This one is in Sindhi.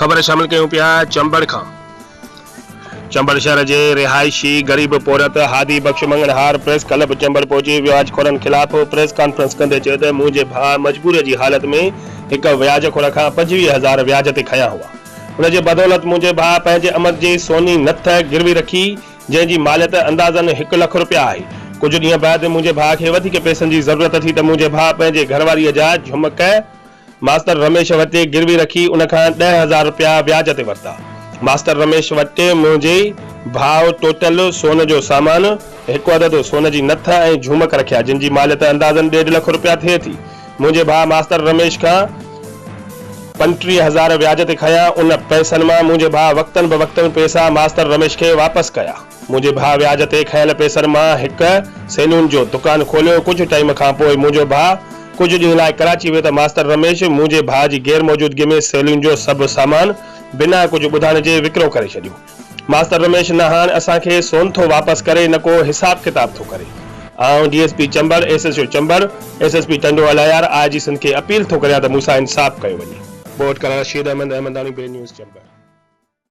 خبر شامل ڪيون پيا چمبڙ کان. چمبڙ شهر جي رهائشي غريب پورهيت هادي بخش مڱڻهار پريس ڪلب چمبڙ پهچي وياج خورن خلاف پريس ڪانفرنس ڪندي چيو ته منهنجي ڀاء مجبوري جي حالت ۾ هڪ وياج خور کان 25 هزار وياج تي کنيا هئا ان جي بدولت منهنجي ڀاء پنهنجي امڙ جي سوني نٿ گروي رکي جنهن جي ماليت اندازن هڪ لک رپيا آهي. ڪجهه ڏينهن بعد منهنجي ڀاء کي وڌيڪ پئسن جي ضرورت ٿي ته منهنجي ڀاء پنهنجي گهرواريء جا جهمڪ ماستر رميش وٽ گروي رکي ان کان 10,000 رپيا وياج تي ورتا. ماستر رميش وٽ منهنجي ڀاء ٽوٽل سون جو سامان، هڪ عدد سون جي نٿ ۽ جهومڪ رکيا جن جي ماليت اندازن ڏيڍ لک رپيا ٿئي ٿي. منهنجي ڀاء ماستر رميش کان 35 هزار وياج تي کنيا. ان پئسن مان منهنجي ڀاء وقتن به وقتن پئسا ماستر رميش کي واپس ڪيا. منهنجي ڀاء وياج تي کنيل پئسن مان هڪ سيلون جو دڪان کوليو. ڪجهه ٽائيم کان پوء منهنجو ڀاء ڪجهه ڏينهن لاء ڪراچي ويو ته ماستر رميش منهنجي ڀاء جي غير موجودگي ۾ سيلون جو سڀ سامان بنا ڪجهه ٻڌائڻ جي وڪرو ڪري ڇڏيو. ماستر رميش نه هاڻ اسان کي سون ٿو واپس ڪري نه ڪو حساب ڪتاب ٿو ڪري. آئون D S P Chambar, S H O Chambar, S S P Tando Allahyar, I G Sindh کي اپيل ٿو ڪريان ته مون سان انصاف ڪيو وڃي. رپورٽ ڪرڻ رشيد احمد احمداڻي، بي نيوز چمبڙ.